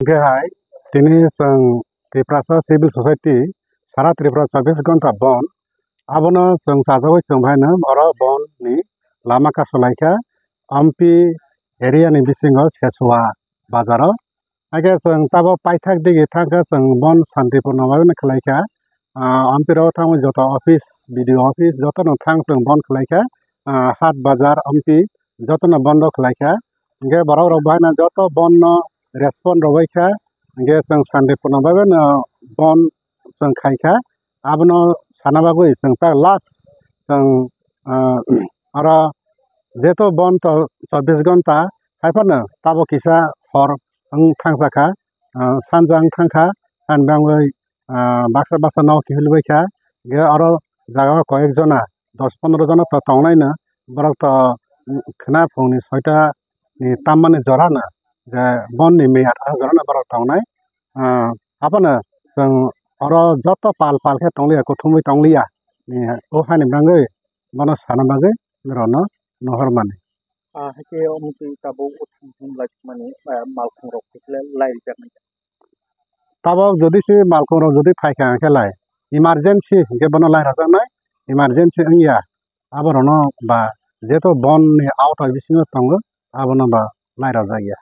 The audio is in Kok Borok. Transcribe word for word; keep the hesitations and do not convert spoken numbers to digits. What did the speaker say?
Hwnkhe hai tini chwng Tiprasa Civil Society sara Tripura chobbish ghonta bon, abono chwng chajagwi chwng baino oro bon ni lama kasulaikha Ampi area ni bisingo Sesua bazaro. Hakhe chwng tabok paithak digi thangkha, chwng bon santipurno bai khwlaikha. Ah, Ampi rok thangwi joto office, B D O office jotono thang chwng bon khwlaikha. Ah, hat bazar Ampi jotono bondo khwlaikha. Hwnkhe borok rok baino joto bonno respond rwbaikha. Hwnkhe chwng santipurno bai no bon chwng khaikha. Abono sana bagwi chwng ta last chwng, ah, oro jeto bon to chobbish ghonta haiphano tabok kisa hor wng thangjakha, ah, sanja wng thangkha, han bangwi, ah, baksa baksa nok kihilbaikha, hwnkhe oro jaga o koyek jona dos pondro jona to tongnaino borok to, mm, khwna phungni soita ni tammani jorano je bonni meyat a jorano borok tongnai. Ah, abono chwng oro joto pal pal khe tongliya, kuthumwi tongliya, eh, o hani bagwi bono sana bagwi norokno nohor mani. Ah, hakhe omo twi tabuk o thum thum lai mani, ah, malkhung rok khe lai rijak nai. Tabuk jodi se malkhung rok jodi phaikha hwnkhe lai emergency hwnkhe bono lai rwjaknai, emergency wngya aborokno ba jeto bonni awta bisingo tongo abono ba lai rwjakya.